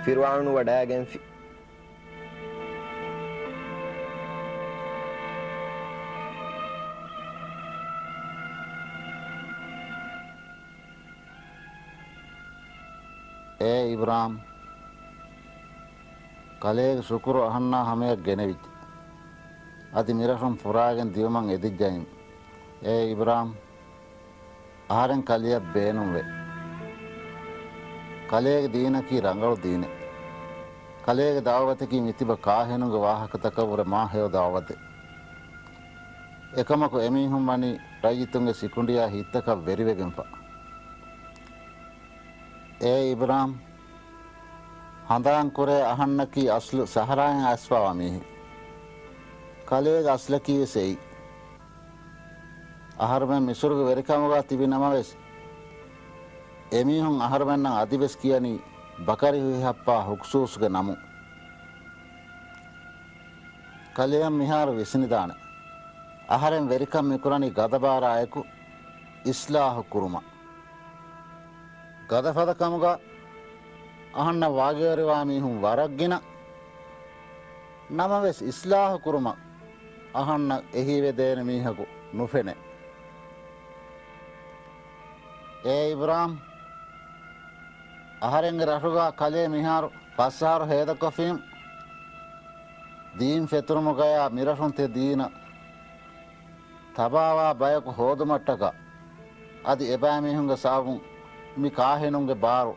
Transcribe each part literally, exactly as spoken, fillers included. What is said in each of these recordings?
ފިރުޢައުނު ވަޑައިގެންފި. އޭ އިބްރާމް، ކަލޭގެ ޝުކުރު އަހަންނާ ހަމަޔަށް ގެނެވިއްޖެ. އަދި މިރަށުން ފުރާގެން ދިޔުމަށް އެދިއްޖައިން. އޭ އިބްރާމް، އަހަރެން ކަލެޔަށް ބޭނުންވޭ. ކަލޭގެ ދީނަކީ ރަނގަޅު ދީނެއް. ކަލޭގެ ދަޢުވަތަކީ މިތިބަ ކާހިނުންގެ ވާހަކަތަކަށްވުރެ މާ ހެޔޮ ދަޢުވަތެއް. އެކަމަކު އެމީހުން ވަނީ ރައްޔިތުންގެ ސިކުނޑިޔާ ހިތްތަކަށް ވެރިވެގެންފަ. އޭ އިބްރާމް، ހަނދާންކުރޭ އަހަންނަކީ އަސްލު ސަހަރާއިން އައިސްފަވާ މީހެއް. ކަލޭގެ އަސްލަކީވެސް އެއީ. އަހަރުމެން މިސުރުގެ ވެރިކަމުގަ ތިބި ނަމަވެސް، އެމީހުން އަހަރުމެންނަށް އަދިވެސް ކިޔަނީ ބަކަރި ހުއިހައްޕާ ހުކްސޫސްގެ ނަމުން. ކަލެޔަށް މިހާރު ވިސްނިދާނެ. އަހަރެން ވެރިކަން މިކުރަނީ ގަދަބާރާއެކު އިސްލާހު ކުރުމަށް. ގަދަފަދަ ކަމުގަ އަހަންނަށް ވާގިވެރިވާ މީހުން ވަރަށް ގިނަ. ނަމަވެސް، އިސްލާހު ކުރުމަށް އަހަންނަށް އެހީވެދޭނެ މީހަކު ނުފެނޭ. އޭ އިބްރާމް، އަހަރެންގެ ރަށުގަ ކަލޭ މިހާރު ފަސް އަހަރު ހޭދަކޮށްފީމު. ދީން ފެތުރުމުގަޔާ މިރަށުން ތިޔަ ދީނަށް ތަބާވާ ބަޔަކު ހޯދުމަށްޓަކާ، އަދި އެބައިމީހުންގެ ސަބަބުން މި ކާހިނުންގެ ބާރު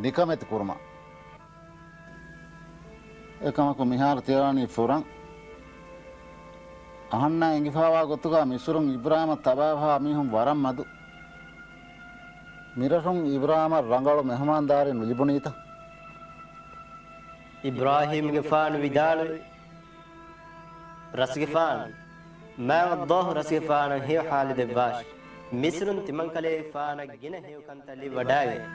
ނިކަމެތި ކުރުމަށް. އެކަމަކު މިހާރު ތިޔަވަނީ ފުރަން. އަހަންނަށް އެނގިފާވާ ގޮތުގަ މިސުރުން އިބްރާހިމަށް ތަބާވާ މީހުން ވަރަށް މަދު. މިރަށުން އިބްރާހިމަށް ރަނގަޅު މެހުމާންދާރީ ނުލިބުނީތަ؟ އިބްރާހީމްގެފާނު ވިދާޅުވި، ރަސްގެފާނު، މާތް ﷲ ރަސްގެފާނަށް ހެޔޮ ޙާލު ދެއްވާށި. މިސްރުން ތިމަންކަލޭގެފާނަށް ގިނަ ހެޔޮ ކަންތައް ލިބިވަޑައިގެން،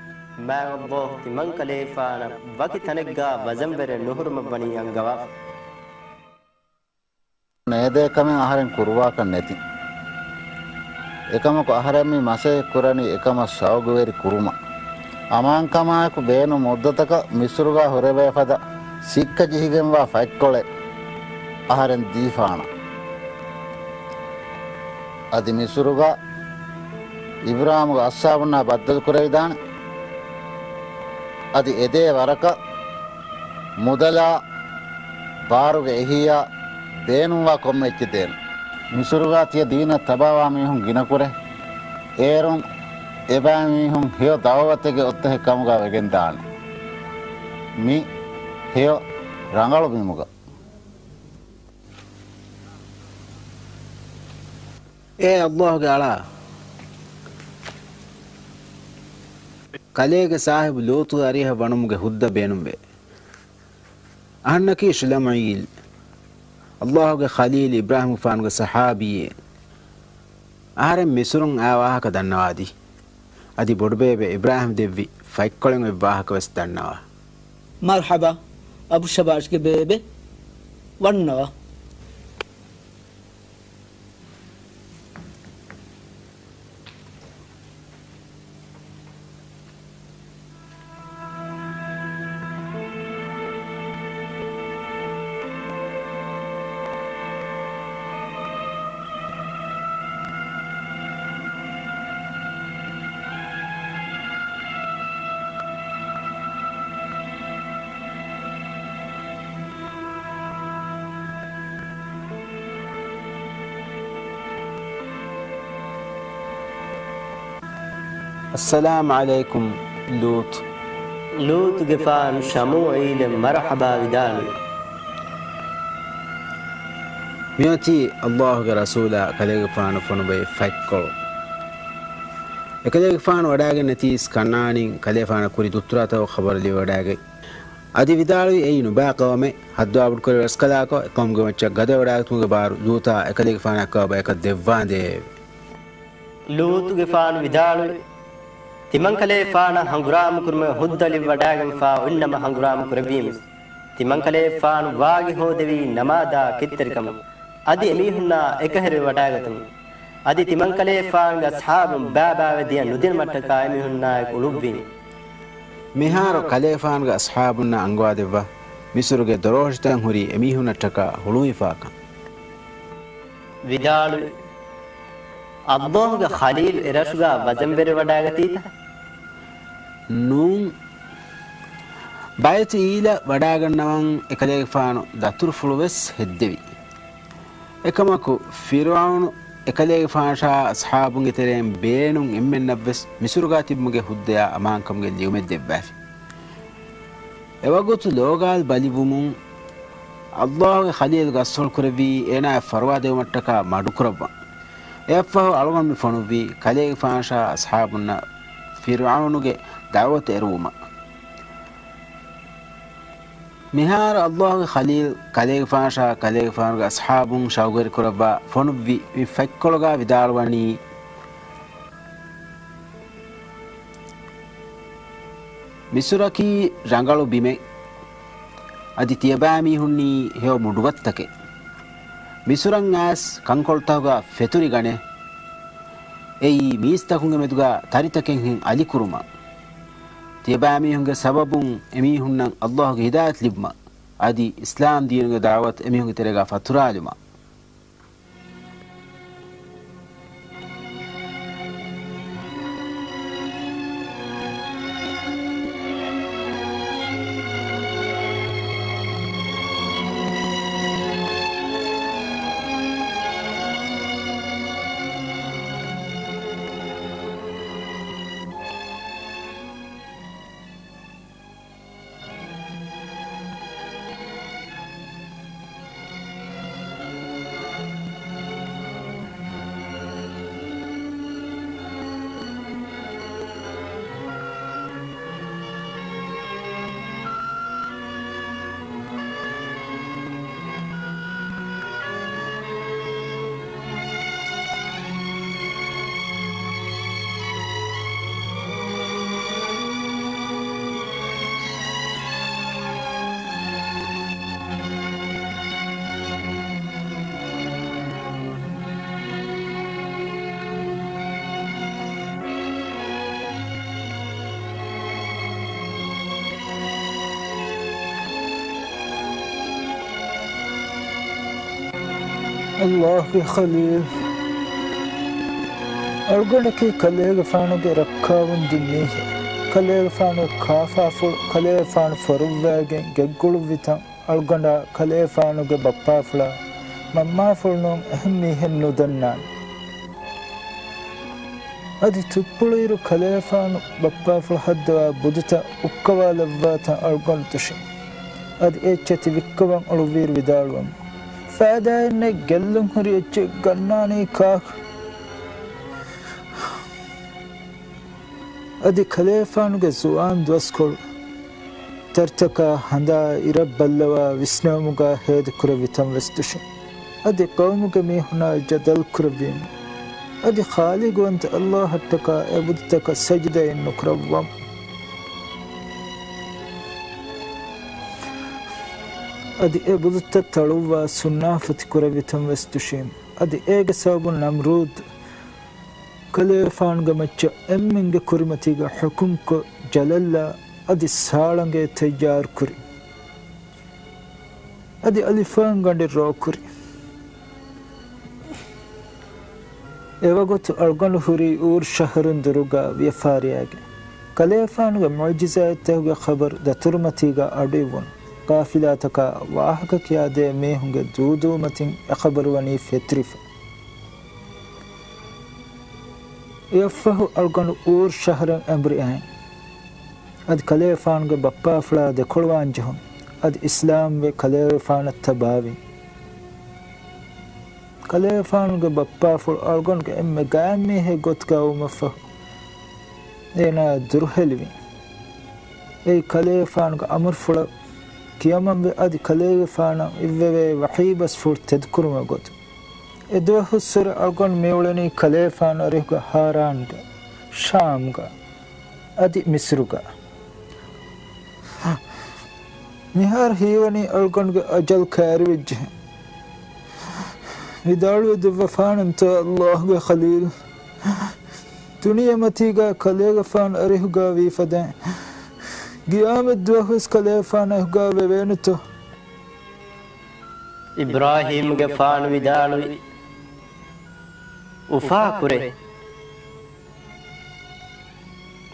މާތް ﷲ ތިމަންކަލޭގެފާނަށް ވަކި ތަނެއްގަ ވަޒަންވެރި ނުހުރުމަށްވަނީ އަންގަވާފަ. ނޭދޭ ކަމެއް އަހަރެން ކުރުވާކަށް ނެތި. އެކަމަކު އަހަރެން މި މަސައްކަތް ކުރަނީ އެކަމަށް ޝައުގުވެރި ކުރުމަށް. އަމާންކަމާއެކު ބޭނުން މުއްދަތަކަށް މިސުރުގަ ހުރެވޭ ފަދަ ސިއްކަ ޖެހިގެންވާ ފަތްކޮޅެއް އަހަރެން ދީފާނަން. އަދި މިސުރުގަ އިބްރާހިމްގެ އަޞްޙާބުންނާ ބައްދަލުކުރެވިދާނެ. އަދި އެދޭ ވަރަކަށް މުދަލާ، ބާރުގެ އެހީއާ ބޭނުންވާ ކޮންމެ އެއްޗެއް ދޭނެ. މިސުރުގަ ތިޔަ ދީނަށް ތަބާވާ މީހުން ގިނަކުރޭ. އޭރުން އެބައިމީހުން ހެޔޮ ދަޢުވަތެއްގެ އޮއްތަހެއް ކަމުގަ ވެގެންދާނެ. މި ހެޔޮ ރަނގަޅު ބިމުގަ. އޭ ﷲ ގެ އަޅާ! ކަލޭގެ ސާހިބު ލޫޠުގެ އަރިހަށް ވަނުމުގެ ހުއްދަ ބޭނުންވޭ. އަހަންނަކީ ޝުލަމުޢީލް، ﷲ ގެ ޚަލީލް އިބްރާހިމްގެފާނުގެ ޞަޙާބީއެއް. އަހަރެން މިސުރުން އާ ވާހަކަ ދަންނަވާދީ. އަދި ބޮޑުބޭބެ އިބްރާހިމް ދެއްވި ފަތްކޮޅެއް އޮތް ވާހަކަވެސް ދަންނަވާ. މަރްޙަބާ، އަބުޝަބާޝްގެ ބޭބެ ވަންނަވާ. އައްސަލާމް ޢަލައިކުމް ލޫޠު. ލޫޠުގެފާނު ޝަމޫޢީލަށް މަރުޙަބާ ވިދާޅުވި. މިއޮތީ ﷲ ގެ ރަސޫލާ ކަލޭގެފާނު ފޮނުވި ފަތްކޮޅު. އެކަލޭގެފާނު ވަޑައިގެންނެތީސް ކަންނާނީން ކަލޭފާނަށް ކުރި ދުއްތުރާތަކުގެ ޚަބަރު ލިބިވަޑައިގަތް. އަދި ވިދާޅުވި އެއީ ނުބައި ޤައުމެއް، ޙައްދު އާބަދުކުރެއްވި ރަސްކަލާކޮ، އެ ޤައުމުގެ މައްޗަށް ގަދަވަޑައިގަތުމުގެ ބާރު ލޫޠާ އެކަލޭގެފާނާ އެއްކާ ބަޔަކަށް ދެއްވާނދޭ. ލޫޠުގެފާނު ވިދާޅުވި، ތިމަންކަލޭފާނަށް ހަނގުރާމަ ކުރުމުގެ ހުއްދަ ލިބިވަޑައިގެންފާ އޮތްނަމަ ހަނގުރާމަ ކުރެއްވީމެސް، ތިމަންކަލޭފާނު ވާގި ހޯދެވީ ނަމާދާ ކެތްތެރިކަމުން. އަދި އެމީހުންނާ އެކަހެރިވެވަޑައިގަތުމުން. އަދި ތިމަންކަލޭފާނުގެ އަޞްޙާބުން ބައިބައިވެ ދިޔަ ނުދިނުމަށްޓަކާ އެމީހުންނާއެކު އުޅުއްވީމު. މިހާރު ކަލޭގެފާނުގެ އަޞްޙާބުންނަށް އަންގަވާދެއްވާ، މިޞްރުގެ ދޮރޯށިތައް ހުރީ އެމީހުންނަށްޓަކާ ހުޅުވިފާކަން. ވިދާޅުވި، ﷲގެ ޚަލީލު އެރަށުގާ ވަޒަންވެރިވަޑާގަތީތަ؟ ނޫން. ބައިތު އީލަށް ވަޑާގަންނަވަން އެކަލޭގެފާނު ދަތުރުފުޅުވެސް ހެއްދެވި. އެކަމަކު، ފިރުޢައުނު އެކަލޭގެފާނަށާ އަޞްޙާބުންގެ ތެރެއިން ބޭނުން އެންމެންނަށްވެސް މިޞުރުގާ ތިބުމުގެ ހުއްދަޔާ އަމާންކަމުގެ ލިޔުމެއް ދެއްވާފި. އެވަގުތު ލޯގާލް ބަލިވުމުން، ﷲގެ ޚަލީލު ގަސްތޮޅުކުރެއްވީ އޭނާއަށް ފަރުވާ ދެވުމަށްޓަކާ މަޑުކުރައްވަން. އެއަށްފަހު އަޅުގަނޑު މި ފޮނުއްވީ ކަލޭގެފާނަށާ އަޞްޙާބުންނަށް ފިރުޢައުނުގެ ދަޢުވަތު އެރުވުމަށް. މިހާރު ﷲގެ ޚަލީލް ކަލޭގެފާނަށާ ކަލޭގެފާނުގެ އަޞްޙާބުން ޝައުގުވެރިކުރައްވާ ފޮނުއްވި މި ފަތްކޮޅުގާ ވިދާޅުވަނީ، މިޞުރަކީ ރަނގަޅު ބިމެއް. އަދި ތިޔަބައިމީހުންނީ ހެޔޮ މުޑުބައްތަކެއް. މިޞުރަށް އައިސް ކަންކޮޅުތަކުގާ ފެތުރިގަނޭ. އެއީ މީސްތަކުންގެ މެދުގާ ތަރިތަކެއްހެން އަލިކުރުމަށް. ތިޔަބައިމީހުންގެ ސަބަބުން އެމީހުންނަށް ﷲގެ ހިދާޔަތު ލިބުމަށް. އަދި އިސްލާމް ދީނުގެ ދަޢުވަތު އެމީހުންގެ ތެރޭގާ ފަތުރާލުމަށް. ﷲގެ ޚަލީލް، އަޅުގަނޑަކީ ކަލޭގެފާނުގެ ރައްކާވަން ދިން މީހެއް. ކަލޭގެފާނުގެ ކާފާފުޅު، ކަލޭގެފާނު ފޮރުއްވައިގެން ގެއްގުޅުއްވިތަން، އަޅުގަނޑާ ކަލޭގެފާނުގެ ބައްޕާފުޅާ މަންމާފުޅު ނޫން އެހެން މީހެއް ނުދަންނާނެ. އަދި ތުއްޕުޅުއިރު ކަލޭގެފާނު ބައްޕާފުޅަށް ހައްދަވާ ބުދުތައް އުއްކަވާލައްވާތަން އަޅުގަނޑު ދުށިން. އަދި އެއްޗެތި ވިއްކަވަން އުޅުއްވިއިރު ވިދާޅުވަމު، ފައިދާއެއްނެތް ގެއްލުން ހުރި އެއްޗެއް ގަންނާނީ ކާކު؟ އަދި ކަލޭގެފާނުގެ ޒުވާން ދުވަސްކޮޅު ތަރިތަކާ ހަނދާ އިރަށް ބައްލަވާ ވިސްނެވުމުގާ ހޭދަކުރެއްވިތަން ވެސް ދުށިން. އަދި ޤައުމުގެ މީހުނާ ޖަދަލު ކުރެއްވީމު. އަދި ޚާލިޤުވަންތަ ﷲ އަށްޓަކާ އެ ބުދުތަކަށް ސަޖިދައެއް ނުކުރައްވަމު. އަދި އެ ބުދުތައް ތަޅުއްވާ ސުންނާފަތި ކުރެއްވިތަން ވެސް ދުށީމު. އަދި އޭގެ ސަބަބުން ނަމްރޫދު ކަލޭގެފާނުގެ މައްޗަށް އެންމެންގެ ކުރިމަތީގަ ޙުކުމްކޮށް، ޖަލަށްލާ އަދި ސާޅަނގޭ ތައްޔާރުކުރި. އަދި އަލިފާންގަނޑެއް ރޯކުރި. އެވަގުތު އަޅުގަނޑު ހުރީ އޫރު ޝަހަރުން ދުރުގަ ވިޔަފާރިއާގެ. ކަލޭގެފާނުގެ މުޢުޖިޒާތްތަކުގެ ޚަބަރު ދަތުރުމަތީގަ އަޑުއިވުނު ޤާފިލާތަކާ ވާހަކަ ކިޔާދޭ މީހުންގެ ދޫދޫމަތިން އެ ޚަބަރު ވަނީ ފެތުރިފަ. އެއަށްފަހު އަޅުގަނޑު އޫރު ޝަހަރަށް އެނބުރި އައިން. އަދި ކަލޭގެފާނުގެ ބައްޕާފުޅާ ދެކޮޅުވާން ޖެހުން. އަދި އިސްލާމްވެ ކަލޭގެފާނަށް ތަބާވިން. ކަލޭގެފާނުގެ ބައްޕާފުޅު އަޅުގަނޑުގެ އެންމެ ގާތްމީހެއް ގޮތުގަ ވުމަށްފަހު، އޭނާ ދުރުހެލިވިން. އެއީ ކަލޭގެފާނުގެ އަމުރުފުޅަށް ކިޔަމަންވެ އަދި ކަލޭގެފާނަށް އިއްވެވޭ ވަޙީ ބަސްފުޅު ތެދުކުރުމަށް ގޮތުން. އެ ދުވަހުއްސުރެ އަޅުގަނޑު މިއުޅެނީ ކަލޭގެފާނު އަރިހުގަ ހާރާންގަ، ޝާމްގަ، އަދި މިސްރުގަ. މިހާރު ހީވަނީ އަޅުގަނޑުގެ އަޖަލް ކައިރިވެއްޖެހެން. ވިދާޅުވެ ދެއްވަފާނަންތޯ ﷲގެ ޚަލީލް، ދުނިޔެމަތީގަ ކަލޭގެފާނު އަރިހުގަ ވީފަދައިން ގިޔާމަތް ދުވަހުވެސް ކަލޭފާނަށް އެހުގާ ވެވޭނެތޯ؟ އިބްރާހީމްގެފާނު ވިދާޅުވި، އުފާކުރޭ.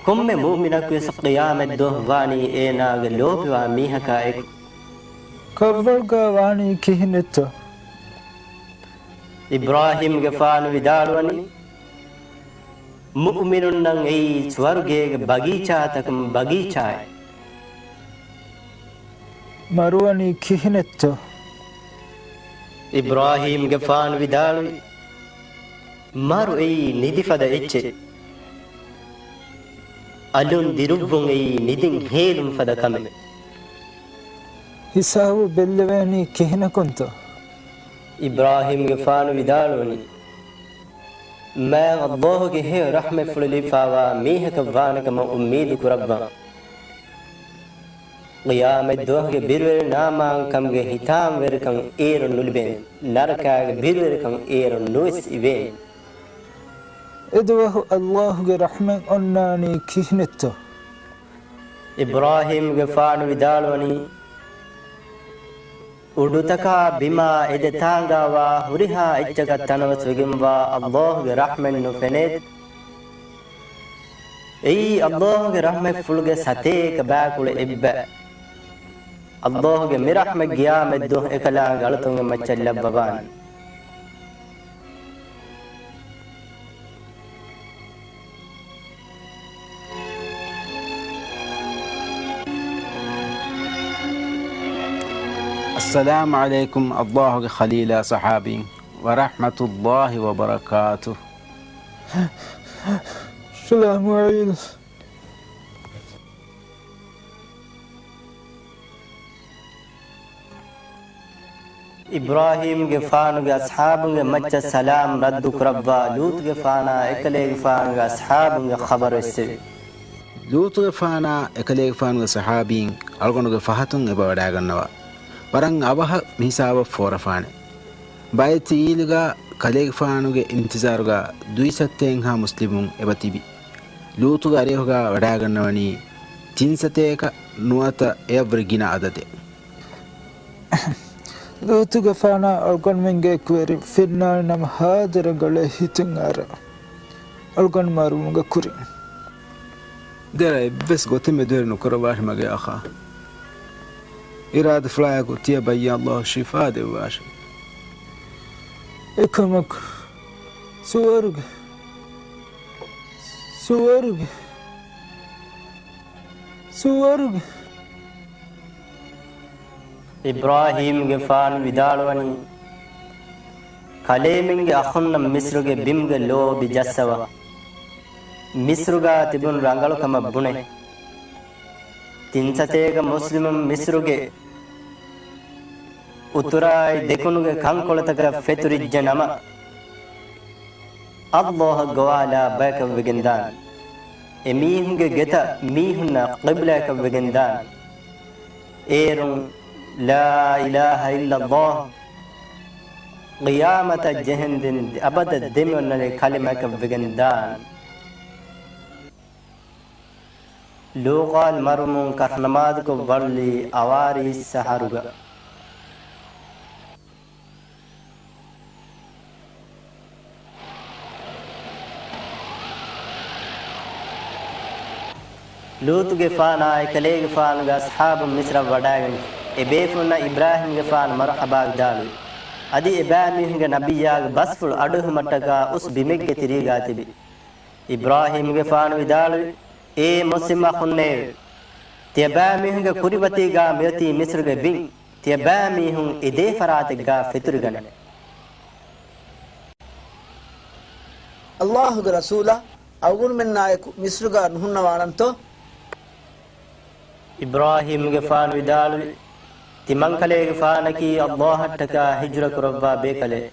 ކޮންމެ މުއުމިނަކުވެސް ޤިޔާމަތް ދުވަހު ވާނީ އޭނާގެ ލޯބިވާ މީހަކާ އެކު. ކަށްވަޅުގާ ވާނީ ކިހިނެއްތޯ؟ އިބްރާހީމްގެފާނު ވިދާޅުވަނީ، މުއުމިނުންނަށް އެއީ ސުވަރުގޭގެ ބަގީޗާތަކުން ބަގީޗާއެއް. މަރުވަނީ ކިހިނެއްތޯ؟ އިބްރާހީމްގެފާނު ވިދާޅުވި، މަރު އެއީ ނިދިފަދަ އެއްޗެއް. އަލުން ދިރުއްވުން އެއީ ނިދިން ހޭލުން ފަދަ ކަމެއް. ހިސާބު ބެއްލެވޭނީ ކިހިނަކުންތޯ؟ އިބްރާހީމްގެފާނު ވިދާޅުވަނީ، މާތް ﷲ ގެ ހެޔޮ ރަޙްމަތްފުޅު ލިބިފާވާ މީހަކަށް ވާނެ ކަމަށް އުއްމީދު ކުރައްވާ. ޤިޔާމަތް ދުވަހުގެ ބިރުވެރި ނާމާންކަމުގެ ހިތާމަވެރިކަން އޭރުން ނުލިބޭނެ. ނަރަކާގެ ބިރުވެރިކަން އޭރުން ނުވެސް އިވޭނެ. އެދުވަހު ﷲ ގެ ރަޙްމަތް އޮންނާނީ ކިހިނެއްތޯ؟ އިބްރާހީމްގެފާނު ވިދާޅުވަނީ، އުޑުތަކާ ބިމާ އެދެ ތާނގާވާ ހުރިހާ އެއްޗަކަށް ތަނަވަސްވެގެންވާ ﷲ ގެ ރަޙްމަތް ނުފެނޭތަ؟ އެއީ ﷲ ގެ ރަޙްމަތްފުޅުގެ ސަތޭކަ ބައިކުޅަ އެއްބައި. ﷲ ގެ މި ރަޙްމަތް ޤިޔާމަތް ދުވަހު އެކަލާނގެ އަޅުތަކުންގެ މައްޗަށް ލައްވަވާނެ. އައްސަލާމު ޢަލައިކުމް ﷲ ގެ ޚަލީލާ ޞަޙާބީން ވަރަޙްމަތުﷲ ވަބަރަކާތުހު. އައްސަލާމު ޢަލައިކުމް. އިބްރާހީމްގެފާނުގެ އަޞްޙާބުންގެ މައްޗަށް ސަލާމް ރައްދު ކުރައްވާ، ލޫޠުގެފާނާ އެކަލޭގެފާނުގެ އަޞްޙާބުންގެ ޚަބަރު އެއްސެވި. ލޫޠުގެފާނާ އެކަލޭގެފާނުގެ ޞަޙާބީން އަޅުގަނޑުގެ ފަހަތުން އެބަ ވަޑައިގަންނަވާ. ވަރަށް އަވަހަށް މިހިސާބަށް ފޯރަފާނެ. ބައިތުލް އީލުގަ ކަލޭގެފާނުގެ އިންތިޒާރުގަ ދުއިސައްތައެއްހާ މުސްލިމުން އެބަ ތިބި. ލޫޠުގެ އަރިހުގަ ވަޑައިގަންނަވަނީ ތިންސަތޭކަ ނުވަތަ އެއަށްވުރެ ގިނަ އަދަދެއް. ލޫޠުގެފާނާ އަޅުގަނޑުމެންގެ އެކުވެރިން ފެންނާނެ ނަމަ ހާދަ ރަނގަޅޭ ހިތުން އަރާ. އަޅުގަނޑު މަރުވުމުގެ ކުރިން. ދެރަ އެއްވެސް ގޮތެއް މެދުވެރި ނުކުރައްވާށި މަގޭ އަޚާ. އިރާދަފުޅާއެކު ތިޔަބައްޔަށް ﷲ ޝިފާ ދެއްވާށި. އެކަމަކު ސުވަރުގެ، ސުވަރުގެ، ސުވަރުގެ. އިބްރާހީމްގެފާނު ވިދާޅުވަނީ، ކަލޭމެންގެ އަޚުންނަށް މިސްރުގެ ބިމުގެ ލޯބި ޖައްސަވާ. މިސްރުގާ ތިބުން ރަނގަޅުކަމަށް ބުނެ. ތިންސަތޭކަ މުސްލިމުން މިސްރުގެ އުތުރާއި ދެކުނުގެ ކަންކޮޅުތަކަށް ފެތުރިއްޖެ ނަމަ، ﷲ އަށް ގޮވާލާ ބަޔަކަށް ވެގެންދާނެ. އެމީހުންގެ ގެތައް މީހުންނަށް ޤިބްލައަކަށް ވެގެންދާނެ. އޭރުން ލާ އިލާހަ އިއްލަﷲ، ޤިޔާމަތަށް ޖެހެންދެން އަބަދަށް ދެމިއޮންނަނި ކަލިމައަކަށް ވެގެންދާނެ. ލޫޠާ މަރުވުމުން ކަށުނަމާދުކޮށް ވަޅުލީ އަވާރީސް އަހަރުގަ. ލޫޠުގެފާނާ އެކަލޭގެފާނުގެ އަޞްޙާބުން މިސްރަށް ވަޑައިގެން، އެބޭފުޅުންނަށް އިބްރާހީމްގެފާނު މަރުޙަބާ ވިދާޅުވި. އަދި އެބައިމީހުންގެ ނަބިއްޔާގެ ބަސްފުޅު އަޑުއެހުމަށްޓަކާ އުސް ބިމެއްގެ ތިރީގާ ތިބި. އިބްރާހީމްގެފާނު ވިދާޅުވި، އޭ މުސްލިމް އަޚުންނޭވެ! ތިޔަބައިމީހުންގެ ކުރިމަތީގާ މިއޮތީ މިސްރުގެ ބިން. ތިޔަބައިމީހުން އެދޭ ފަރާތެއްގާ ފެތުރިގަނެ. ﷲ ގެ ރަސޫލާ އަޅުގަނޑުމެންނާއެކު މިސްރުގާ ނުހުންނަވާނަންތޯ؟ އިބްރާހީމްގެފާނު ވިދާޅުވި، ތިމަންކަލޭގެފާނަކީ ﷲ އަށްޓަކާ ހިޖުރަ ކުރައްވާ ބޭކަލެއް.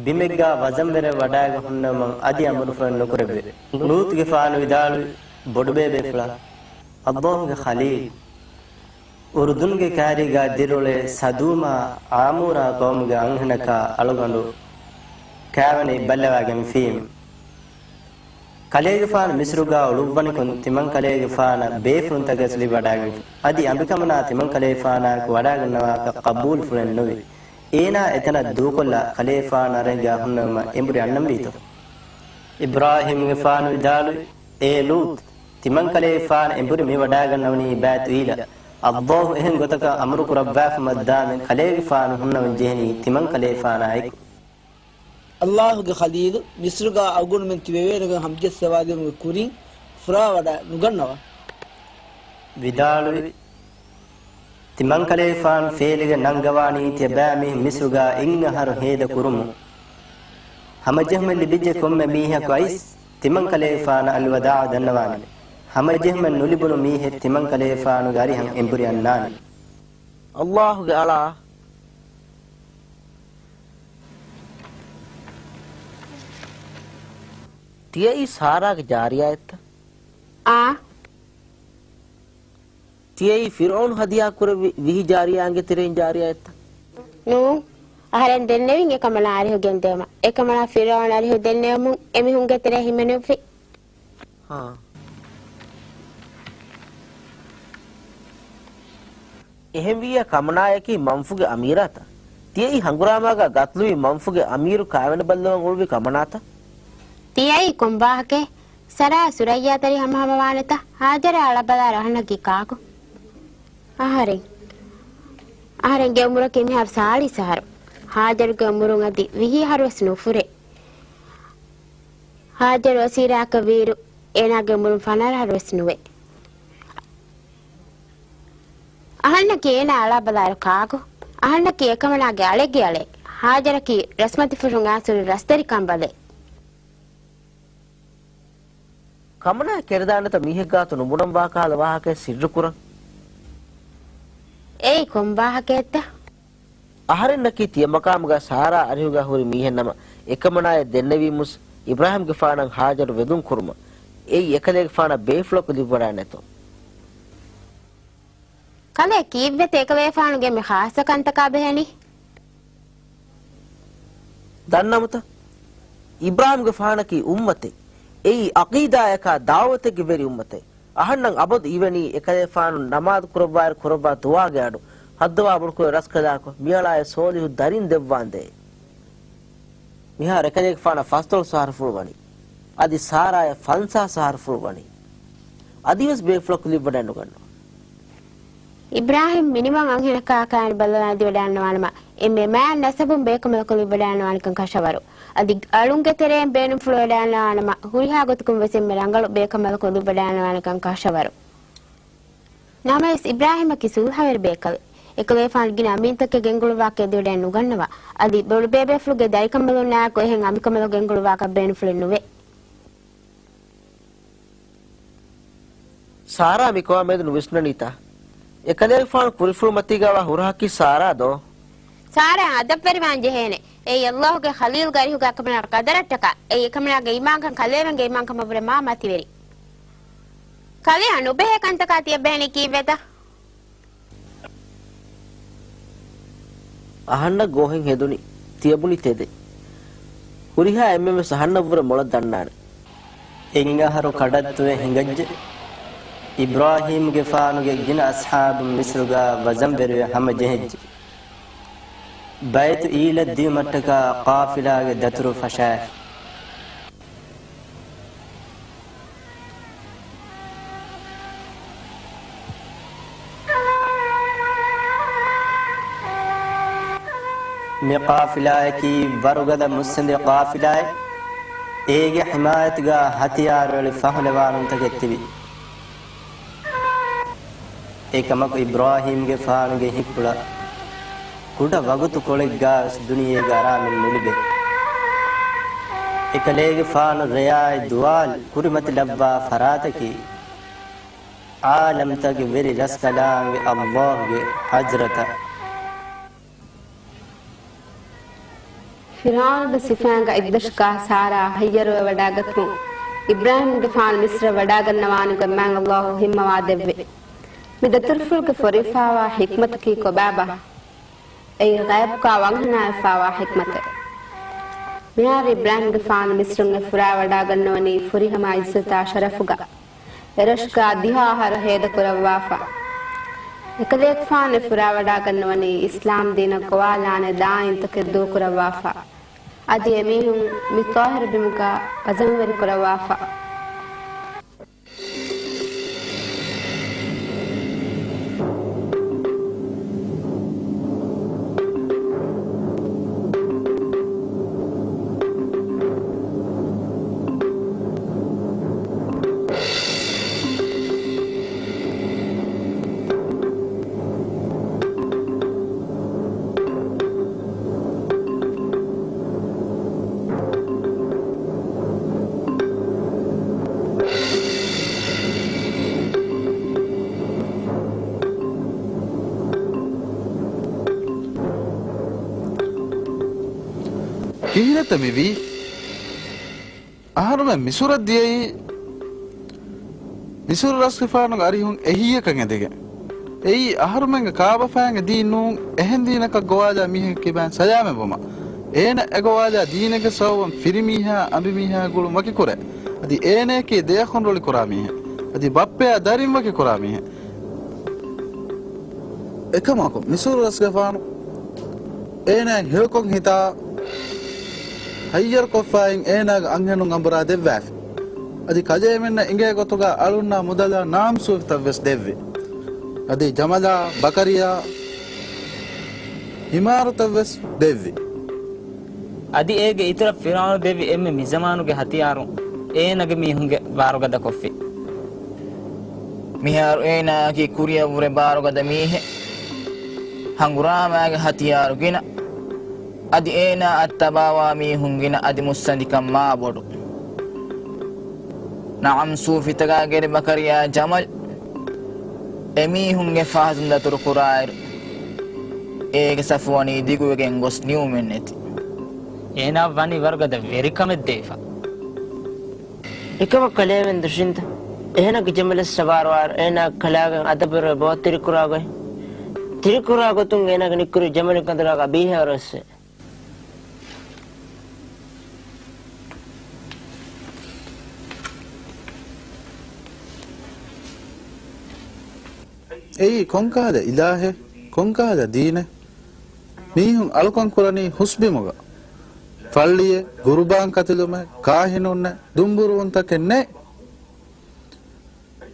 ބިމެއްގާ ވަޒަންވެރި ވަޑައިގެން ހުންނެވުމަށް އަދި އަމުރުފުޅެއް ނުކުރެއްވޭ. ލޫޠުގެފާނު ވިދާޅުވި، ބޮޑުބޭބޭފުޅާ، ﷲ ގެ ޚަލީލް، އުރުދުންގެ ކާރީގާ ދިރިއުޅޭ ސަދޫމާ ޢާމޫރާ ޤައުމުގެ އަންހެނަކާ އަޅުގަނޑު ކާވެނި ބައްލަވައިގެންފީމު. ކަލޭގެފާނު މިސްރުގާ އުޅުއްވަނިކޮށް ތިމަންކަލޭގެފާނަށް ބޭފުޅުންތަކެއް ލިބިވަޑައިގެންފި. އަދި އަނބިކަމަނާ ތިމަންކަލޭގެފާނާއެކު ވަޑާގަންނަވާކަށް ޤަބޫލުފުޅެއް ނުވި. އޭނާ އެތަނަށް ދޫކޮށްލާ ކަލޭގެފާނު އަރަހެއްގާ ހުންނަވުމަށް އެނބުރި އަންނަންވީތޯ؟ އިބްރާހީމްގެފާނު ވިދާޅުވި، އޭ ލޫޠު! ތިމަންކަލޭގެފާނު އެނބުރި މި ވަޑާގަންނަވަނީ ބައިތު އީލަށް. އައްލާހު އެހެން ގޮތަކަށް އަމުރު ކުރައްވާފަ މައްދާމެން ކަލޭގެފާނު ހުންނަވަން ޖެހެނީ ތިމަންކަލޭގެފާނާއެކު. އައްލާހުގެ ޚަލީލު މިސްރުގާ އަޅުގަނޑުމެން ތިބެވޭނެގޮތް ހަމަޖައްސަވާދިނުމުގެ ކުރިން ފުރާވަޑައި ނުގަންނަވާ. ވިދާޅުވި، ތިމަންކަލޭގެފާނު ފޭލިގެން ނަންގަވާނީ ތިޔަބައިމީހުން މިސްރުގާ އެއްއަހަރު ހޭދަ ކުރުމުން. ހަމަޖެހުމެއް ލިބިއްޖެ ކޮންމެ މީހަކު އައިސް ތިމަންކަލޭގެފާނަށް އަލްވަދާޢު ދަންނަވާނެ. ހަމަޖެހުމެއް ނުލިބުނު މީހެއް ތިމަންކަލޭގެފާނުގެ އަރިހަށް އެނބުރި އަންނާނެ. އައްލާހުގެ އަޅާ! ތިޔައީ ސާރާގެ ޖާރިޔާއެއްތަ؟ އާ. ތިޔައީ ފިރުޢައުނު ހަދިޔާ ކުރެއްވި ވިހި ޖާރިޔާއިންގެ ތެރެއިން ޖާރިޔާއެއްތަ؟ ނޫން. އަހަރެން ދެންނެވިން އެކަމަނާ އަރިހު ގެންދެވުމަށް. އެކަމަނާ ފިރުޢައުނު އަރިހު ދެންނެވުމުން އެމީހުންގެ ތެރޭ ހިމެނުއްވި. ހާ. އެހެންވިއްޔާ ކަމަނާޔަކީ މަންފުގެ އަމީރާތަ؟ ތިޔައީ ހަނގުރާމާގާ ގަތުލުވި މަންފުގެ އަމީރު ކާވެނިބައްލަވަން އުޅުއްވި ކަމަނާތަ؟ ތިޔައީ ކޮން ވާހަކައެއް؟ ސާރާ ސުރައްޔާ ތެރެ ހަމަހަމަވާނެތަ؟ ހާޖަރާ އަޅާބަލާއިރު އަހަންނަކީ ކާކު؟ އަހަރެން. އަހަރެންގެ އުމުރަކީ މިހާރު ސާޅީސް އަހަރު. ހާޖަރުގެ އުމުރުން އަދި ވިހި އަހަރުވެސް ނުފުރޭ. ހާޖަރު އަސީރާއަކަށް ވީއިރު އޭނާގެ އުމުރުން ފަނަރަ އަހަރުވެސް ނުވޭ. އަހަންނަކީ އޭނާ އަޅާބަލާއިރު ކާކު؟ އަހަންނަކީ އެކަމަނާގެ އަޅެއްގެ އަޅެއް. ހާޖަރަކީ ރަސްމަތިފުށުން އާސުރި ރަސްތެރިކަނބަލެއް. ކަމަނާ ކެރިދާނެތަ މީހެއްގާތު ނުބުނަންވާ ކަހަލަ ވާހަކައެއް ސިއްރުކުރަން؟ އެއީ ކޮން ވާހަކައެއްތަ؟ އަހަރެންނަކީ ތިޔަ މަޤާމުގާ ސާރާ އަރިހުގާ ހުރި މީހެއްނަމަ، އެކަމަނާޔަށް ދެންނެވީމުސް އިބްރާހީމްގެފާނަށް ހާޖަރު ވެދުން ކުރުމަށް. އެއީ އެކަލޭގެފާނަށް ބޭފުޅަކު ލިބިވަޑާނެތޯ؟ ކަލޭ ކީއްވެތަ އެކަލޭފާނުގެ މި ޚާއްޞަ ކަންތަކާ ބެހެނީ؟ ދަންނަމުތަ؟ އިބްރާހީމްގެފާނަކީ އުއްމަތެއް. އެއީ އަޤީދާޔަކާ ދަޢުވަތެއްގެ ވެރި އުއްމަތެއް. އަހަންނަށް އަބަދު އިވެނީ އެކަލޭފާނު ނަމާދު ކުރައްވާއިރު ކުރައްވާ ދުޢާގެ އަޑު. ހައްދަވާ ބޮޑުކުރެ ރަސްކަލާކޮ، މިއަޅާއަށް ޞޯލިޙު ދަރިން ދެއްވާނދޭ. މިހާރު އެކަލޭގެފާނަށް ފަސްދޮޅަސް އަހަރުފުޅު ވަނީ. އަދި ސާރާޔަށް ފަންސާސް އަހަރުފުޅު ވަނީ. އަދިވެސް ބޭފުޅަކު ލިބިވަޑައެއް ނުގަންނަވާ. އިބްރާހީމް މިނިވަން އަންހެނަކާ ކާވެނި ބައްލަވާ ދިވަޑައިންނަވާނަމަ، އެންމެ މާތް ނަސަބުން ބޭކަނބަލަކު ލިބިވަޑައިންނަވާނެކަން ކަށަވަރު. އަދި އަޅުންގެ ތެރެއިން ބޭނުންފުޅު ވަޑައިންނަވާނަމަ، ހުރިހާ ގޮތަކުން ވެސް އެންމެ ރަނގަޅު ބޭކަނބަލަކު ލިބިވަޑައިންނަވާނެކަން ކަށަވަރު. ނަމަވެސް އިބްރާހީމަކީ ސުލްހަވެރި ބޭކަލެއް. އެކަލޭފާނު ގިނަ އަމީންތަކެއް ގެންގުޅުއްވާކަށް އެދިވަޑައެއް ނުގަންނަވާ. އަދި ބޮޑުބޭބޭފުޅުގެ ދަރިކަނބަލުންނާއެކު އެހެން އަނބިކަނބަލަކު ގެންގުޅުއްވާކަށް ބޭނުންފުޅެއް ނުވޭ. ސާރާ މިކޮވާ މެދު ނުވިސްނަނީތަ؟ އެކަލޭގެފާނު ކުރިފުޅުމަތީގަވާ ހުރަހަކީ ސާރާ ދޯ؟ ސާރާ އަދަބުވެރިވާން ޖެހޭނެ. އެއީ އައްލާހުގެ ޚަލީލްގެ އަރިހުގެ އެކަމަނާ ޤަދަރަށްޓަކާ. އެއީ އެކަމަނާގެ އީމާންކަން ކަލޭމެންގެ އީމާންކަމަށްވުރެ މާ މަތިވެރި. ކަލެއަށް ނުބެހޭ ކަންތަކާ ތިޔަބެހެނީ ކީއްވެތަ؟ އަހަންނަށް ގޯހެއް ހެދުނީ ތިޔަބުނި ތެދެއް. ހުރިހާ އެންމެންވެސް އަހަންނަށްވުރެ މޮޅަށް ދަންނާނެ. އެއްއަހަރު ކަޑައްތުވެ ހިނގައްޖެ. އިބްރާހީމްގެފާނުގެ ގިނަ އަޞްޙާބުން މިޞްރުގާ ވަޒަންވެރިވެ ހަމަޖެހިއްޖެ. ބައިތު އީލަށް ދިޔުމަށްޓަކާ ޤާފިލާގެ ދަތުރު ފަށާފި. މި ޤާފިލާއަކީ ވަރުގަދަ މުއްސަނދި ޤާފިލާއެއް. އޭގެ ޙިމާޔަތުގާ ހަތިޔާރު އެޅި ފަހުލަވާނުންތަކެއް ތިބި. އެކަމަކު އިބްރާހީމްގެފާނުގެ ހިތްޕުޅަށް ކުޑަ ވަގުތުކޮޅެއްގާވެސް ދުނިޔޭގެ އަރާމެއް ނުލިބޭ. އެކަލޭގެފާނު ރެޔާއި ދުވާލު ކުރިމަތިލައްވާ ފަރާތަކީ، ޢާލަމްތަކުގެ ވެރި ރަސްކަލާނގެ އައްލާހުގެ ޙަޟްރަތަށް. ފިރްޢައުނުގެ ސިފައިންގެ އެއްދަށަކާ ސާރާ ހައްޔަރުވެވަޑައިގަތުމުން، އިބްރާހީމްގެފާނު މިޞްރަށް ވަޑާގަންނަވާނެ ގޮތް މާތް އައްލާހު ހިންމަވާ ދެއްވި. މި ދަތުރުފުޅުގެ ފޮރުވިފާވާ ޙިކްމަތަކީ ކޮބާބާ؟ އެއީ ޣައިބުގާ ވަންހަނާވެފާވާ ޙިކްމަތެއް. މިހާރު އިބްރާހީމްގެފާނު މިސްރުން އެ ފުރާވަޑާގަންނަވަނީ ފުރިހަމަ އިއްޒަތާ ޝަރަފުގަ. އެރަށުގަ ދިހަ އަހަރު ހޭދަކުރައްވާފަ. އެކަލޭގެފާނު އެ ފުރާވަޑާގަންނަވަނީ އިސްލާމް ދީނަށް ގޮވާލާނެ ދާއިންތަކެއް ދޫކުރައްވާފަ. އަދި އެމީހުން މި ޠާހިރު ބިމުގަ އަޒަމްވެރިކުރައްވާފަ. ކިހިނެއްތަ މިވީ؟ އަހަރުމެން މިސުރަށް ދިޔައީ މިސުރު ރަސްގެފާނުގެ އަރިހުން އެހީއަކަށް އެދިގެން. އެއީ އަހަރުމެންގެ ކާބަފައިންގެ ދީން ނޫން، އެހެން ދީނަކަށް ގޮވާލާ މީހެއްގެ ކިބައިން ސަލާމަތްވުމަށް. އޭނަ އެ ގޮވާލާ ދީނެއްގެ ސަބަބުން ފިރިމީހާ އަނބިމީހާ ގުޅުން ވަކިކުރޭ. އަދި އޭނަޔަކީ ދެޔަކުން ރުޅިކުރާ މީހެއް. އަދި ބައްޕަޔާ ދަރިން ވަކިކުރާ މީހެއް. އެކަމަކު، މިސުރު ރަސްގެފާނު އޭނާއަށް ހެޔޮކޮށް ހިތާ، ހައްޔަރުކޮށްފައިން އޭނާގެ އަންހެނުން އަނބުރާ ދެއްވާފި. އަދި ކަލޭމެންނަށް އިނގޭ ގޮތުގަ އަޅުންނާ މުދަލާ ނާމްސޫފިތައްވެސް ދެއްވި. އަދި ޖަމަލާ، ބަކަރިޔާ، ހިމާރުތައްވެސް ދެއްވި. އަދި އޭގެ އިތުރަށް ފިރުޢައުނު ދެއްވި އެންމެ މިޒަމާނުގެ ހަތިޔާރުން އޭނަގެ މީހުންގެ ބާރުގަދަކޮށްފި. މިހާރު އޭނާއަކީ ކުރިއަށްވުރެ ބާރުގަދަ މީހެއް. ހަނގުރާމާގެ ހަތިޔާރު ގިނަ. އަދި އޭނާއަށް ތަބާވާ މީހުން ގިނަ އަދި މުއްސަނދިކަން މާ ބޮޑު. ނަޢަމް ސޫފިތަކާ ގެރި ބަކަރިޔާ ޖަމަލް އެމީހުންގެ ފަހަތުން ދަތުރު ކުރާއިރު، އޭގެ ސަފު ވަނީ ދިގުވެގެން ގޮސް ނިމުމެއް ނެތި. އޭނާ ވަނީ ވަރުގަދަ ވެރިކަމެއް ދެވިފަ. އެކަމަކު ކަލޭމެން ދުށިންތަ؟ އެހެނަކު ޖަމަލަށް ސަވާރުވާއިރު އޭނާ ކަލާގެން އަދަބުވެރިވެ ބޯ ތިރިކުރާ ގޮތް. ތިރިކުރާ ގޮތުން އޭނާގެ ނިއްކުރި ޖަމަލު ކަނދުރާގަ ބީހޭވަރު އެއްސެ. އެއީ ކޮންކަހަލަ އިލާހެއް؟ ކޮންކަހަލަ ދީނެއް؟ މީހުން އަޅުކަން ކުރަނީ ހުސްބިމުގަ. ފައްޅިއެއް، ގުރުބާން ކަތިލުމެއް، ކާހިނުންނެއް، ދުނބުރުވުންތަކެއް ނެތް.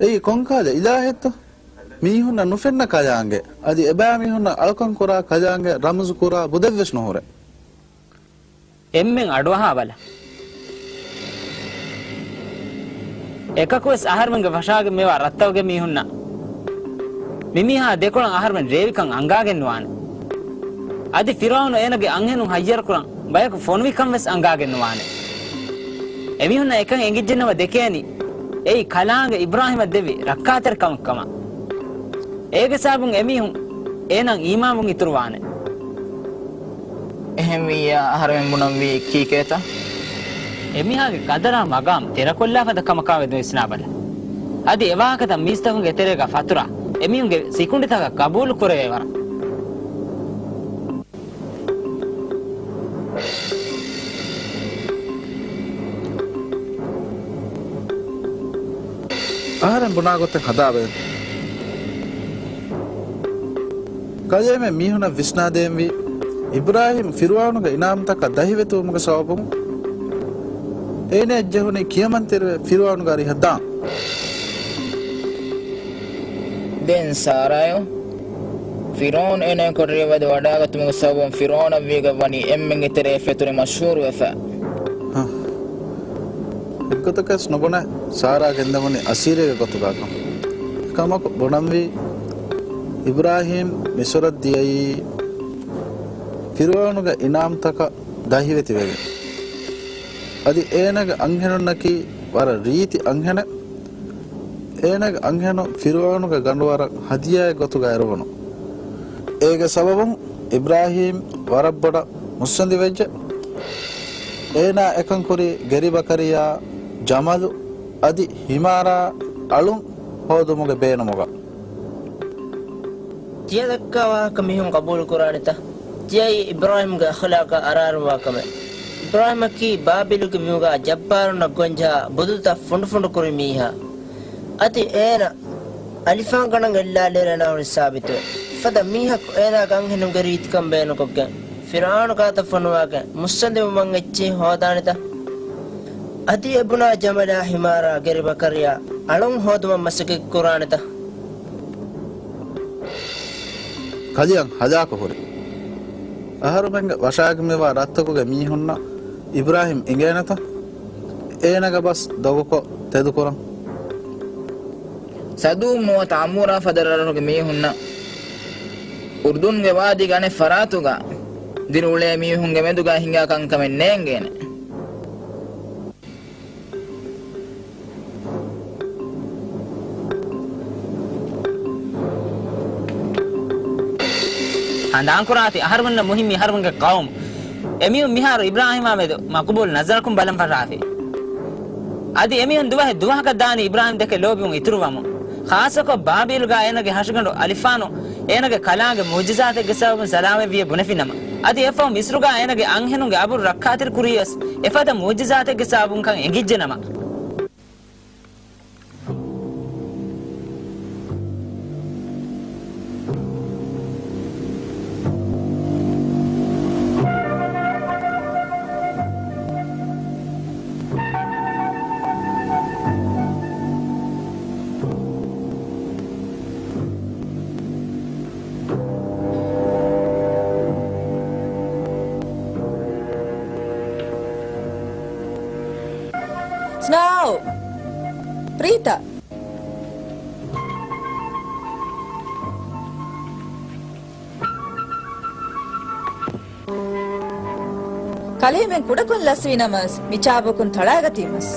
އެއީ ކޮންކަހަލަ އިލާހެއްތޯ؟ މީހުންނަށް ނުފެންނަ ކަލާނގެ، އަދި އެބައިމީހުންނަށް އަޅުކަން ކުރާ ކަލާނގެ ރަމުޒު ކުރާ ބުދެއްވެސް ނުހުރޭ. އެންމެން އަޑުއަހާބަލަ. އެކަކުވެސް އަހަރުމެންގެ ފަށާގެ މޭވާ ރައްތައުގެ މީހުންނަށް މިމީހާ ދެކޮޅަށް އަހަރުމެން ރޭވިކަން އަނގާގެން ނުވާނެ. އަދި ފިރުޢައުނު އޭނަގެ އަންހެނުން ހައްޔަރުކުރަން ބަޔަކު ފޮނުވިކަން ވެސް އަނގާގެން ނުވާނެ. އެމީހުންނަށް އެކަން އެނގިއްޖެނަމަ ދެކޭނީ އެއީ ކަލާނގެ އިބްރާހީމަށް ދެއްވި ރައްކާތެރިކަމެއްކަމަށް. އޭގެ ސަބަބުން އެމީހުން އޭނައަށް އީމާންވުން އިތުރުވާނެ. އެހެންވިއްޔާ އަހަރެމެން ބުނަންވީ ކީކޭތަ؟ އެމީހާގެ ގަދަރާ މަގާމް ތެރަކޮށްލާފަދަ ކަމަކާމެދު ވިސްނާބަލަ. އަދި އެވާހަކަތައް މީސްތަކުންގެ ތެރޭގަ ފަތުރާ، އެމީހުންގެ ސިކުނޑިތަކަށް ގަބޫލު ކުރެވޭ ވަރަށް. އަހަރެން ބުނާ ގޮތެއް ހަދާބަލަ. ކަލޭމެން މީހުނަށް ވިސްނާދޭންވީ، އިބްރާހީމް ފިރުޢައުނުގެ އިނާމްތަކަށް ދަހިވެތިވުމުގެ ސަބަބުން އޭނައަށް ޖެހުނީ ކިޔަމަންތެރިވެ ފިރުޢައުނުގެ އަރިހަށް ދާން. ދެން ސާރާޔޯ، ފިރުޢައުނު އޭނަ ކޮޓަރިއަށް ވަދެ ވަޑާގަތުމުގެ ސަބަބުން ފިރުޢައުނަށް ވީގަ ވަނީ އެންމެންގެ ތެރޭ ފެތުރި މަޝްހޫރުވެފަ. ހަ. އެއްގޮތަކަސް ނުބުނެ، ސާރާ ގެންދަވަނީ އަސީރެއްގެ ގޮތުގަކަން. އެކަމަކު ބުނަންވީ، އިބްރާހީމް މިސުރަށް ދިޔައީ ފިރުޢައުނުގެ އިނާމްތަކަށް ދަހިވެތިވެގެން. އަދި އޭނަގެ އަންހެނުންނަކީ ވަރަށް ރީތި އަންހެނެއް. އޭނަގެ އަންހެނުން ފިރުޢައުނުގެ ގަނޑުވަރަށް ހަދިޔާއެއް ގޮތުގަ އެރުވުނު. އޭގެ ސަބަބުން އިބްރާހީމް ވަރަށް ބޮޑަށް މުއްސަނދިވެއްޖެ. އޭނާ އެކަން ކުރީ ގެރިބަކަރިޔާ، ޖަމަލު އަދި ހިމާރާ އަޅުން ހޯދުމުގެ ބޭނުމުގަ. ތިޔަ ދައްކާ ވާހަކަ މީހުން ގަބޫލު ކުރާނެތަ؟ ތިޔައީ އިބްރާހީމްގެ އަޚްލާޤަށް އަރާރުވާ ކަމެއް. އިބްރާހިމަކީ ބާބިލުގެ ބިމުގަ ޖައްބާރުންނަށް ގޮންޖަހާ ބުދުތައް ފުނޑުފުނޑު ކުރި މީހާ. އަދި އޭނަ އަލިފާންގަނޑަށް އެއްލާލިއިރު އޭނާ ހުރީ ސާބިތުވެ. ފަދަ މީހަކު އޭނާގެ އަންހެނުންގެ ރީތިކަން ބޭނުންކޮށްގެން، ފިރްޢައުނު ގާތަށް ފޮނުވާގެން މުއްސަނދިވުމަށް އެއްޗެހި ހޯދާނެތަ؟ އަދި އެބުނާ ޖަމަލާ ހިމާރާ ގެރިބަކަރިޔާ އަޅުން ހޯދުމަށް މަސައްކަތް ކުރާނެތަ؟ ކަލެއަށް ހަލާކު ހުރި އަހަރުމެންގެ ވަށާގެންމިވާ ރަށްތަކުގެ މީހުންނަށް އިބްރާހިމް އިނގޭނެތަ؟ އޭނާގެ ބަސް ދޮގުކޮށް ތެދުކުރަން. ސަދޫމް ނުވަތަ އަމޫރާ ފަދަ ރަށްރަށުގެ މީހުންނަށް އުރްދުންގެ ވާދީގެ އަނެއް ފަރާތުގަ ދިރިއުޅޭ މީހުންގެ މެދުގަ ހިނގާ ކަންކަމެއް ނޭނގޭނެ. ހަނދާންކުރާތި އަހަރުމެންނަށް މުހިއްމީ އަހަރުމެންގެ ޤައުމު. އެމީހުން މިހާރު އިބްރާހިމާ މެދު މަޤުބޫލު ނަޒަރަކުން ބަލަން ފަށާފި. އަދި އެމީހުން ދުވަހެއް ދުވަހަކަށް ދާނީ އިބްރާހިމް ދެކެ ލޯބިވުން އިތުރުވަމުން. ޚާއްޞަކޮށް ބާބީލުގަ އޭނަގެ ހަށިގަނޑު އަލިފާނު އޭނަގެ ކަލާނގެ މުޢުޖިޒާތެއްގެ ސަބަބުން ސަލާމަތްވިޔަ ބުނެފިނަމަ، އަދި އެފަހު މިޞްރުގަ އޭނަގެ އަންހެނުންގެ އަބުރު ރައްކާތެރި ކުރީވެސް އެފަދަ މުޢުޖިޒާތެއްގެ ސަބަބުންކަން އެނގިއްޖެނަމަ. ސްނާއު! ޕްރީތާ! ކަލޭމެން ކުޑަކޮށް ލަސްވީނަމަވެސް، މި ޗާބަކުން ތަޅާގަތީމަސް.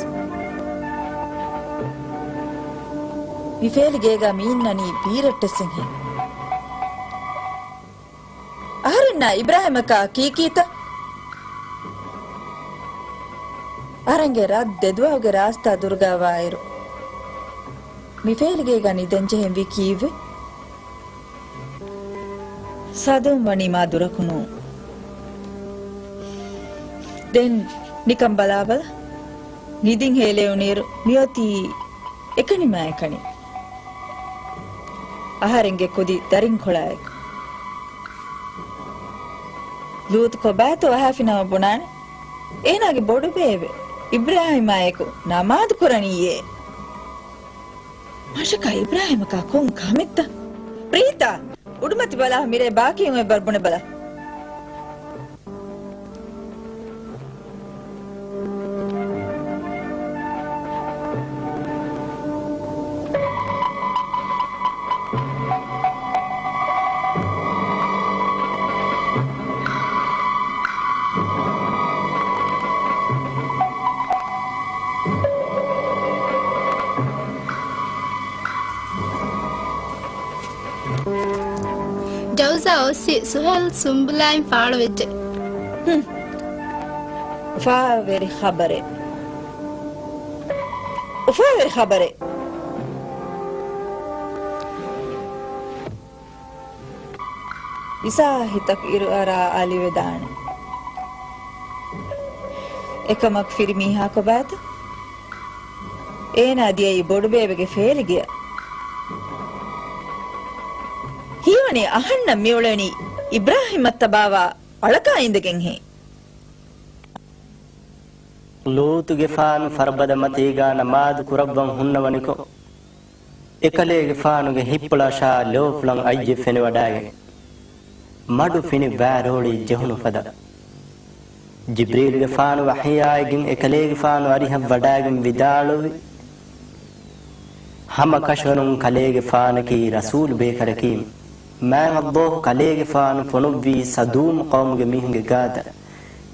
މި ފޭލިގޭގަ މި އިންނަނީ ބީރައްޓެއްސެއްހެން. އަހަރެންނާ އިބްރާހިމަކާ ކީކީތަ؟ އަހަރެންގެ ރަށް ދެދުވަހުގެ ރާސްތާ ދުރުގަވާއިރު، މި ފޭލިގޭގަ ނިދަންޖެހެންވީ ކީއްވެ؟ ސަދޫމް ވަނީ މާ ދުރަކު ނޫން. ދެން ނިކަން ބަލާބަލަ. ނިދިން ހޭލެވުނުއިރު މިއޮތީ އެކަނިމާ އެކަނި. އަހަރެންގެ ކުދި ދަރިންކޮޅާއެކު. ލޫޠު ކޮބާތޯ އަހާފިނަމަ ބުނާނެ. އޭނާގެ ބޮޑުބޭބެ އިބްރާހިމާއެކު ނަމާދު ކުރަނީއޭ. މަށަކާ އިބްރާހިމަކާ ކޮން ކަމެއްތަ؟ ޕްރީތާ! އުޑުމަތި ބަލާ، މިރޭ ބާކީ އޮތް ބަރު ބުނެބަލަ. ޖައުޒާ އޮއްސި ސުހެލް ސުންބުލާއިން ފާޅުވެއްޖެ. ހުން. އުފާވެރި ޚަބަރެއް. އުފާވެރި ޚަބަރެއް. އިސާ ހިތަކު އިރުއަރާ އަލިވެދާނެ. އެކަމަކު ފިރިމީހާ ކޮބާތަ؟ އޭނާ ދިޔައީ ބޮޑުބޭބެގެ ފޭލިގެއަށް. ހީވަނީ އަހަންނަށް މިއުޅެނީ އިބްރާހިމް އަށް ތަބާވާ އަޅަކާ އިނދެގެންހޭ. ލޫޠުގެފާނު ފަރުބަދަ މަތީގާ ނަމާދު ކުރައްވަން ހުންނަވަނިކޮށް، އެކަލޭގެފާނުގެ ހިތްޕުޅަށާ ލޯފުޅަށް އަތްޖެއް ފެނިވަޑައިގެން، މަޑު ފިނި ވާރޯޅި ޖެހުނު ފަދަ. ޖިބްރީލުގެފާނު ވަޙީއާއިގެން އެކަލޭގެފާނު އަރިހަށް ވަޑައިގެން ވިދާޅުވި، ހަމަކަށަވަރުން ކަލޭގެފާނަކީ ރަސޫލު ބޭކަލަކީ. މާތް ﷲ ކަލޭގެފާނު ފޮނުއްވީ ސަދޫމް ޤައުމުގެ މީހުންގެ ގާތަށް.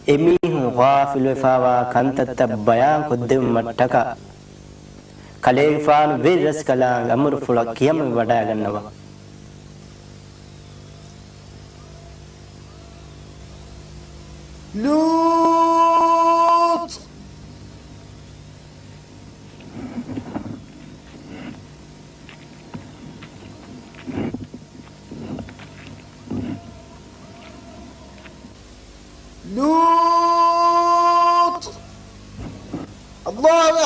އެމީހުން ޣާފިލުވެފާވާ ކަންތައްތައް ބަޔާން ކޮށްދެވުމަށްޓަކާ، ކަލޭގެފާނު ވެރިރަސްކަލާނގެ އަމުރުފުޅަށް ކިޔަމަން ވަޑައިގަންނަވާ. ލޫޠު! ލޫޠު!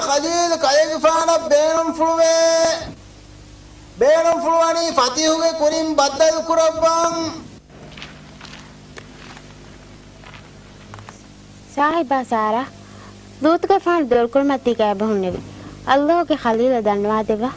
ޚަލީލު ކަލޭގެފާނަށް ބޭނުންފުޅުވޭ. ބޭނުންފުޅުވަނީ ފަތިހުގެ ކުރިން ބައްދަލުކުރައްވަން. ސާހިބާ ސާރާ، ލޫޠުގެފާނު ދޫރުކުރުމަށް ތި ގައިބަހުންނެވި. ﷲގެ ޚަލީލަށް ދަންނަވާދެއްވާ.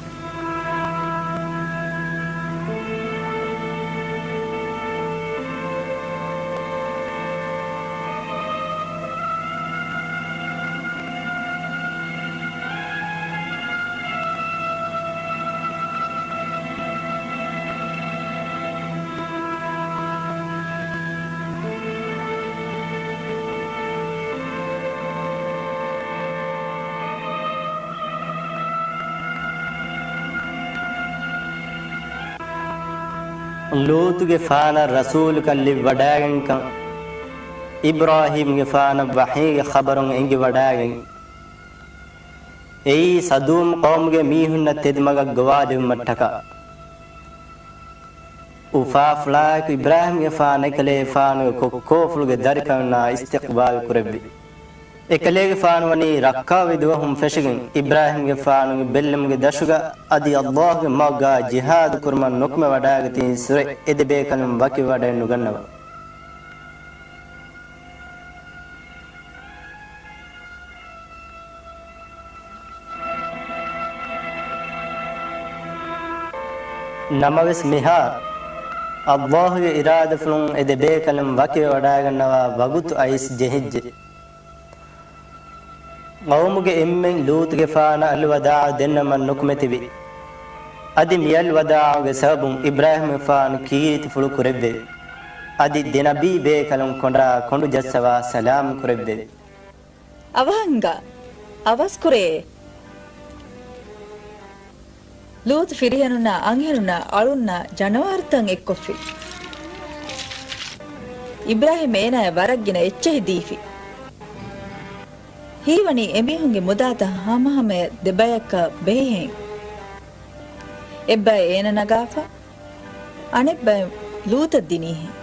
ލޫޠުގެފާނަށް ރަސޫލުކަން ލިބިވަޑައިގެންކަން އިބްރާހީމްގެފާނަށް ވަޙީގެ ޚަބަރުން އެނގިވަޑައިގެން، އެއީ ސަދޫމް ޤައުމުގެ މީހުންނަށް ތެދުމަގަށް ގޮވާލެވުމަށްޓަކާ. އުފާފުޅާއެކު އިބްރާހީމްގެފާނު އެކަލޭގެފާނުގެ ކޮއްކޯފުޅުގެ ދަރިކަލުންނާ އިސްތިޤްބާލު ކުރެއްވި. އެކަލޭގެފާނު ވަނީ ރައްކާވި ދުވަހުން ފެށިގެން، އިބްރާހީމްގެފާނުގެ ބެއްލުމުގެ ދަށުގަ އަދި ﷲގެ މަގުގަ ޖިހާދު ކުރުމަށް ނުކުމެވަޑައިގަތީ އިސްވެ، އެ ދެބޭކަލުން ވަކިވެވަޑައެއް ނުގަންނަވާ. ނަމަވެސް މިހާރު ﷲގެ އިރާދަފުޅުން އެ ދެބޭކަލުން ވަކިވެވަޑައިގަންނަވާ ވަގުތު އައިސް ޖެހިއްޖެ. ޤައުމުގެ އެންމެން ލޫޠުގެފާނަށް އަލްވަދާޢު ދެންނަމަން ނުކުމެތިބި. އަދި މި އަލްވަދާޢުގެ ސަބަބުން އިބްރާހީމްގެފާނު ކީރިތިފުޅު ކުރެއްވެވި. އަދި ދެ ނަބީ ބޭކަލުން ކޮނޑާ ކޮނޑު ޖައްސަވާ ސަލާމް ކުރެއްވެވި. އަވަހަށް ހިނގާ، އަވަސްކުރޭ. ލޫޠު ފިރިހެނުންނާ އަންހެނުންނާ އަޅުންނާ ޖަނަވާރުތައް އެއްކޮށްފި. އިބްރާހީމް އޭނާޔަށް ވަރަށް ގިނަ އެއްޗެހި ދީފި. ހީވަނީ އެމީހުންގެ މުދާތައް ހަމަހަމަޔަށް ދެބަޔަކަށް ބެހޭހެން. އެއްބައެއް އޭނަ ނަގާފަ، އަނެއްބައެއް ލޫޠަށް ދިނީހެން.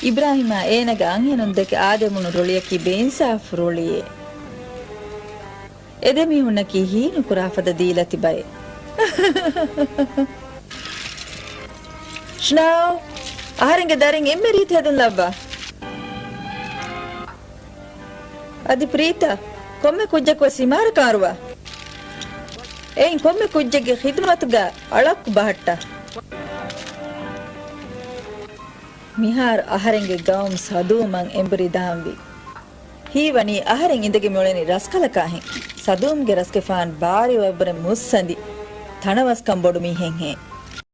އިބްރާހީމާ އޭނަގެ އަންހެނުން ދެކެ އާދެވުނު ރުޅިއަކީ ބޭއިންސާފު ރުޅިއެއް. އެދެމީހުންނަކީ ހީނުކުރާ ފަދަ ދީލަތި ބައެއް. ޝްނާވް، އަހަރެންގެ ދަރިން އެންމެ ރީތި ހެދުން ލައްވާ. އަދި ޕްރީތާ، ކޮންމެ ކުއްޖަކުވެސް އިމާރަކާރުވާ. އެއިން ކޮންމެ ކުއްޖެއްގެ ޚިދުމަތުގަ އަޅައްކު ބަހައްޓާ. މިހާރު އަހަރެންގެ ގައުމު ސަދޫމަށް އެނބުރި ދާންވީ. ހީވަނީ އަހަރެން އިނދެގެން މިއުޅެނީ ރަސްކަލަކާހެން. ސަދޫމްގެ ރަސްގެފާން ބާރިވައްވަރެ މުއްސަނދި ތަނަވަސްކަން ބޮޑު މީހެއްހެން.